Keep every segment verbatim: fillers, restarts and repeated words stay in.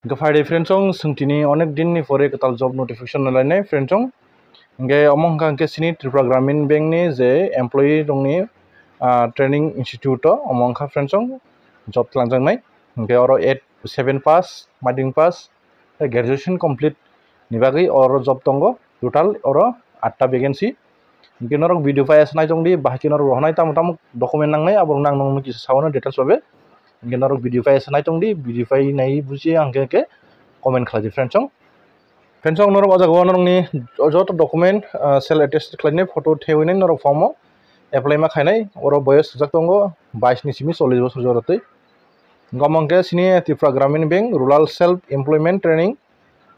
Hwnkhe phaidi friends chong, chwng tini onek din ni pore kwtal job notification no lainai friends chong. Hwnkhe omo wngkha hwnkhe chini Tripura Gramin Bank ni je employee rokni, ah, training institute o omo wngkha friends chong job twlangjaknai. Hwnkhe oro eight, seven pass, madhyamik pass, tei graduation complete ni bagwi oro job tongo. Total oro atta vacancy. Hwnkhe norok video pai asa naitongdi, bahai khe norok rohornai tamo tamo document nangnai, aborok nang nokno kisa sao no details babe. Hwnkhe norok video pai asa naitongdi, video pai nai buji ang khe, khe comment khlaidi friends chong. Friends chong norok o jaga o norokni joto document, ah, self attest khlainai photo thewinai norok form o apply ma khainai, oro boyos swijak tongo bais ni simi chollish bosor jora twi. Hwnkhe omo hwnkhe chini Tripura Gramin Bank Rural Self Employment Training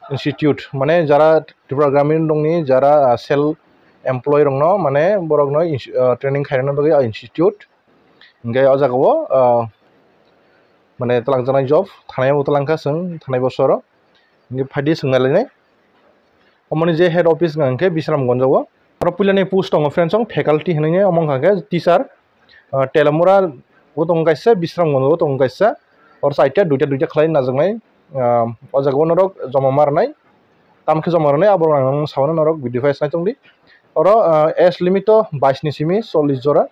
Institute, mane jara Tripura Gramin dongni jara, ah, self employee rokno mane borokno ins-, ah, training khairokna bagwi ah institute. Hwnkhe o jaga o, ah, mane twlangjaknai job thanai bo twlangkha chwng thanai bosoro. Hwnkhe phaidi swngna lainai. Omoni je head office wngkha hwnkhe Bisramganj o. Oro puilani post tongo friends chong faculty hinwi omo wngkha khe teacher. Ah, Telamura o tongo kaisa, Bisramganj o tongo kaisa. Oro chaita duita duita khlai najaknai. Ah, o jaga o norok joma ma rwnai. Tamo khe joma rwnai abo ang saui norok video pai sai tongdi. Oro, ah, age limit o bais ni simi chollish jora.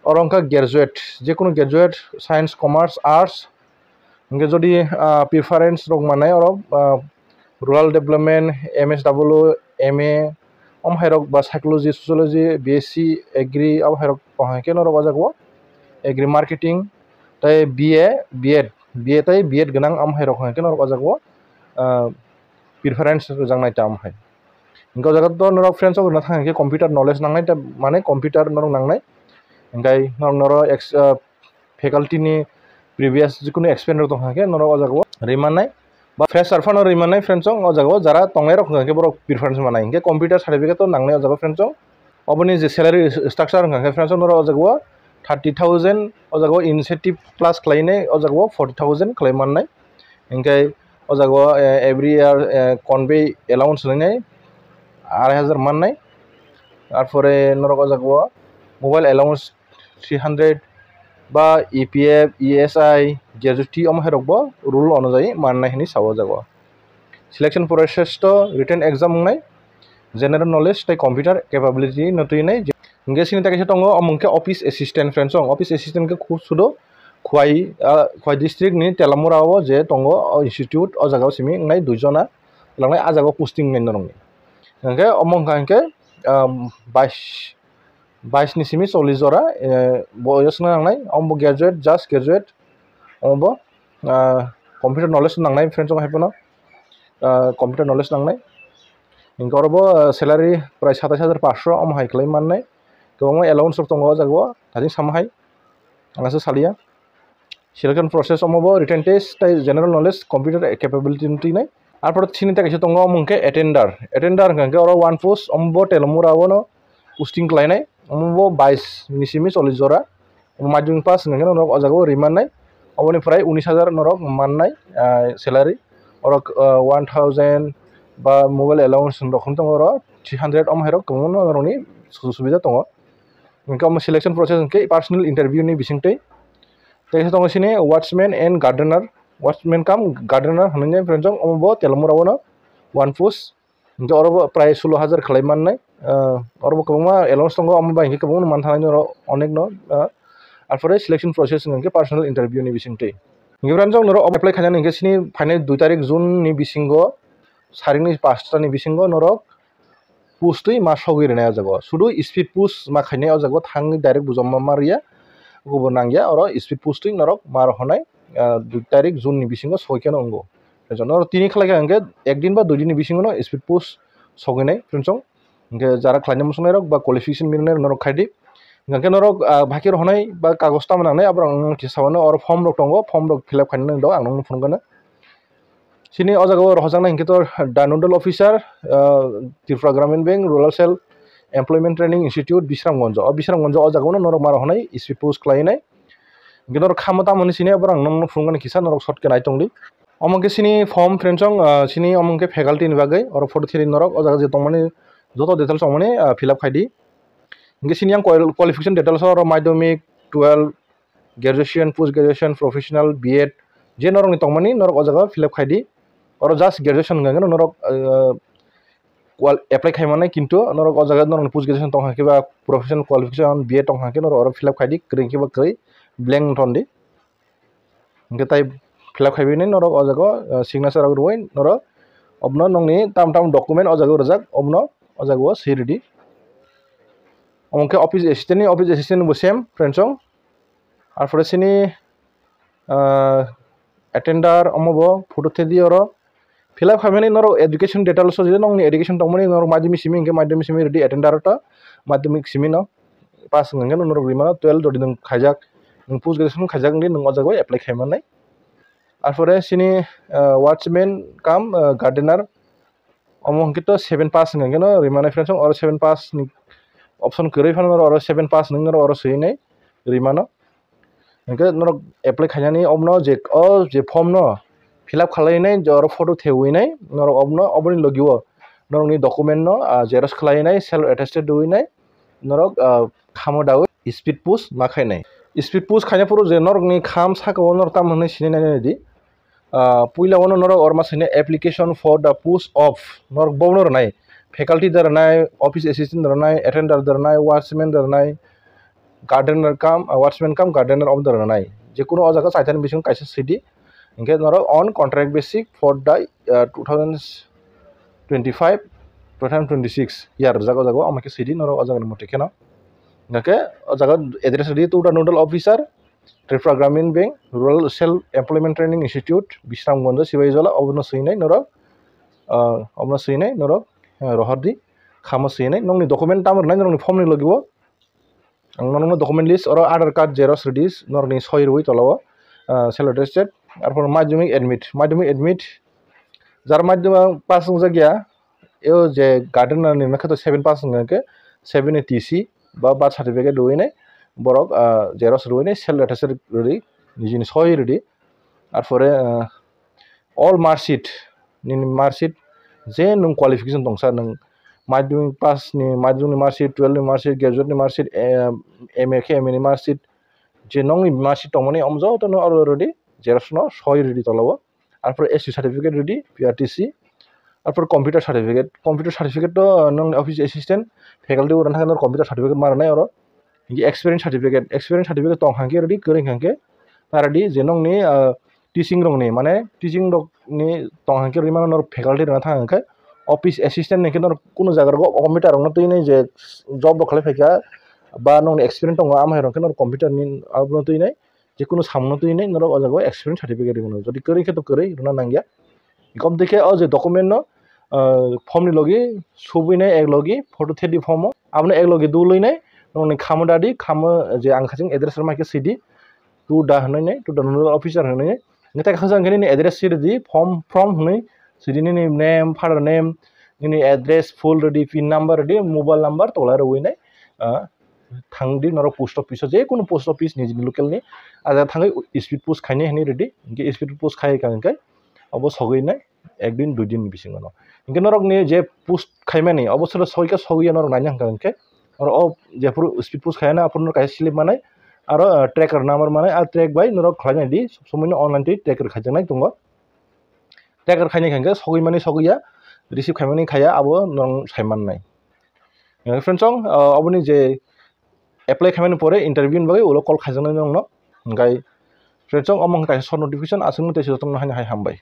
Oro wngkha graduate, jekunu graduate, science, commerce, arts. Hwnkhe jodi, ah, preference rok manai oro, ah, rural development, M S W, M A, omo hai rok ba psychology, sociology, B S C, agri, abo hai rok tong hai khe norok o jaga o agri marketing, tei B A, B Ed, B A tei B Ed gwnang omo hai rok hai khe norok o jaga o, ah, preference rwjaknai ta omo hai. Hwnkhe o jaga to norok friends rok rwna thang khe computer knowledge nangnai, ta mane computer norok nangnai. Hwnkhe norok, norok ex-, ah, faculty ni previous jikunu experience rok tong kha khe norok o jaga o rwi mannai. Ba fresher phano rwi mannai friends chong o jaga o jara tongnai rok hwnkha khe borok preference manai. Hwnkhe computer certificate to nangnai o jaga o friends chong. Oboni je salary structure hwnkha khe friends chong norok o jaga o thirty thousand o jaga o incentive plus khlainai o jaga o forty thousand khlai mannai. Hwnkhe o jaga o, eh, every year, eh, convey allowance rwnai arai hajar mannai. Arpore norok o jaga o mobile allowance three hundred ba E P F, E S I, gratuity omo hai rok bo rule onujai mannai hinwi sao o jaga o. Selection process to written exam wngnai, general knowledge tei computer capability no twi nai. Hwnkhe sini tei kaisa tongo, omo hwnkhe office assistant friends chong. Office assistant khe khu-, sudo Khwai, ah, Khwai district ni Telamura o je tongo, o institute o jaga o simi wngnai dui jona, langnai a jaga o posting wngnai norokni. Hwnkhe omo wngkha hwnkhe, um, bais, bais ni simi chollish jora, eh, boyos wngna nangnai, omo bo graduate, just graduate, omo bo, ah, computer knowledge nangnai friends chong hai phano, ah, computer knowledge nangnai. Hwnkhe oro bo, ah, salary prai satais hajar paanch sho omo hai khlai mannai. Kwbangma allowance rok tongo o jaga o, I think sama hai. Ang asa salia. Selection process omo bo written test tei general knowledge, computer capability no twi nai. Arpor chini tei kaisa tongo omo hwnkhe attender. Attender hwnkha hwnkhe oro one post omo bo Telamura o no posting khlai nai. Omo bo bais ni simi chollish jora. Madhyamik pass hwnkha hwnkhe norok o jaga o rwi mannai. Oboni prai unis hajar norok mannai, ah, salary. Oro, ah, one thousand ba mobile allowance rok hwn tongo oro three hundred omo hai rok kwbangma norokni sujog subida tongo. Hwnkhe omo selection process hwnkhe personal interview ni bisingtwi. Tei khe tongo sini watchman and gardener, watchman cum gardener hwnwi nai friends chong, omo bo Telamura o no one post. Hwnkhe oro bo prai sulo hajar khlai mannai. Ah, oro bo kwbangma allowance tongo, omo bai hwnkhe kwbangma no manthanai norok onek no, ah, arpore selection process hwnkhe personal interview ni bisingtwi. Hwnkhe friends chong norok apply khainani hwnkhe sini phainai dui tarik June ni bisingo, saringni pasta ni bisingo norok post twi ma sogwi rwnai o jaga o. Sudu speed post ma khainai o jaga o thangwi direct bo joma ma rwya. Obo nangya oro speed post twi norok ma rohornai, ah, dui tarik June ni bisingo sogwi kheno wngo. Norok tini khlai kha hwnkhe ek din ba dui din ni bisingo no speed post sogwinai friends chong. Hwnkhe jara khlaina muchungnai rok ba qualification minai rok norok khaidi. Hwnkhe norok, ah, bahai khe rohornai ba kagoj tamo nangnai aborok ang kisa sao no oro form rok tongo, form rok fill up khainani do ang nokno phunukgana. Sini o jaga o rohorjaknai hwnkhe to the nodal officer, ah, Tripura Gramin Bank Rural Self Employment Training Institute Bisramganj. O Bisramganj o jaga o no norok ma rohornai speed post khlainai. Hwnkhe norok khamo tamo hinwi sini aborok ang nokno phunukgani kisa norok short khe nai tongdi. Omo khe sini form friends chong, ah, sini omo khe faculty ni bagwi oro photo theri norok o jaga je tongmani joto details tongmani, ah, fill up khaidi. Hwnkhe sini yang qual-, qualification details oro madhyamik, twelve, graduation, post graduation, professional, B Ed, je norokni tongmani norok o jaga fill up khai di. Oro just graduation hwnka khe norok, ah, qual-, apply khai mannai, kintu norok o jaga norokni post graduation tong kha khe ba professional qualification B A tong kha khe norok oro fill up khai di, kwrwi khe ba kwrwi, blank ton di. Hwnkhe tai fill up khai bini norok o jaga o, ah, signature rok rwui norok obono nongni tam tam document o jaga o rwjak, obono o jaga o swi rwdi. Omo khe office assistant ni, office assistant ni bo same, friends song. Arpore sini, ah, attender omo bo photo thedi oro. Fill up khaimani norok education details o je nongni education tongmani norok madhyamik simi hwnkhe madhyamik simi rwdi attender ta madhyamik simi no pass wngkha hwnkhe norok rwi mano twelve jodi nwng khaijak nwng post graduation khaijak wngdi nwng o jaga o apply khai mannai. Arpore sini, ah, watchman cum, ah, gardener omo hwnkhe to seven pass hwnkha hwnkhe no rwi mano friends oro seven pass ni option kwrwi phano oro seven pass nwng oro swi nai rwi mano. Hwnkhe norok apply khainani obono je o je form no fill up khlainai je oro photo thewi nai norok obono oboni logi o norokni document no, ah, xerox khlainai self attested rwi nai norok, ah, khamo dawi speed post ma khainai. Speed post khaina phuru je norokni kham saka o norok tamo hwnwi sinai nai di. Ah, puila o norok orma sini application for the post of norok bono rwnai, faculty da rwnai, office assistant da rwnai, attender da rwnai, watchman da rwnai, gardener cum, ah, watchman cum gardener omo da rwnai. Je kuno o jaga chaithani bising kaisa sidi. Hwnkhe norok on contract basis for the, ah, two thousand twenty-five, two thousand twenty-six year rwjak o jaga o, omo khe sidi norok o jaga ni mote kheno. Hwnkhe o jaga address rwdi to the nodal officer, Tripura Gramin Bank, Rural Self Employment Training Institute, Bisramganj, Sibaijala, obono swinai norok, ah, obono swinai norok, ah, rohordi, khamo swinai, nongni document tamo rwnai norokni form ni logi o. Ang norokno document list oro Aadhaar card xerox rwdi, norokni soi rwui tola o, ah, self attested, arpor madhyamik admit, madhyamik admit, jar madhyamik pass wngjakya, eo je gardener ni hwnkhe to seven pass wngkha hwnkhe seven ni T C ba birth certificate rwui nai borok, ah, xerox rwui nai self attested rwdi nijini soi rwdi. Arpore, ah, all mark sheet, nini mark sheet je nwng qualification tongsa nwng madhyamik pass ni, madhyamik ni mark sheet, twelve ni mark sheet, graduate ni mark sheet, eh, M A khe M A ni mark sheet, je nongni mark sheet tongmani omo jotono oro rwdi xerox no soi rwdi tola o. Arpore S C certificate rwdi, P R T C, arpore computer certificate, computer certificate to, ah, nongni office assistant, faculty o rwna thangkhe norok computer certificate ma rwnai oro. Hingke experience certificate, experience certificate tong hangke rwdi, kwrwi hangke ta rwdi je nongni, ah, teaching rokni, mane teaching rokni tong hangke rwdi mano norok faculty rwna thang hangkhe office assistant ni hwnkhe norok kunu jaga rogo computer rokno twi nai je job rok khlai phaikha ba nongni experience tongo, amo hai rok khe norok computer ni abono twi nai. Jekunu samungno twi nai norok o jaga o experience certificate rwmano, jodi kwrwi khe to kwrwi rwna nangya. Gom dikhe o je document no, ah, form ni logi subui nai ek logi photo thedi form o, abono ek logi dului nai nongni khamo dadi, khamo je ang khaching address rwma khe sidi, to the hwnwi nai, to the nodal officer hwnwi nai. Nai tai khajang khe nini address sidi form, from hwnwi sidi nini name, father name, nini address full rwdi, pin number rwdi, mobile number tola rwui nai, ah, thangdi norok post office o, je kunu post office nijini local ni, ah, jaga thangwi speed post khainai hinwi rwdi, hingke speed post khai ka hingke obo sogwi nai ek din dui din ni bisingo no. Hingke norok ni je post khaimani obo soro sogwi kha sogwi ya norok naina hingka hingke oro o jephuru speed post khaina aphuru norok kaisa slip manai aro, ah, tracker number manai, ah, track bai norok khlai nai di, sob somoi no online twi tracker khaijaknai tongo. Tracker khainai hingke sogwi mani sogwi ya, receive khaimani khaiya abo norok sai mannai. Hingke friends song, ah, oboni je apply khaimani pore interview ni bagwi ulo call khaijaknai nongno. Hingkai friends song omo hingka kaisa short notification aswk mate se jotono haino hai hambai.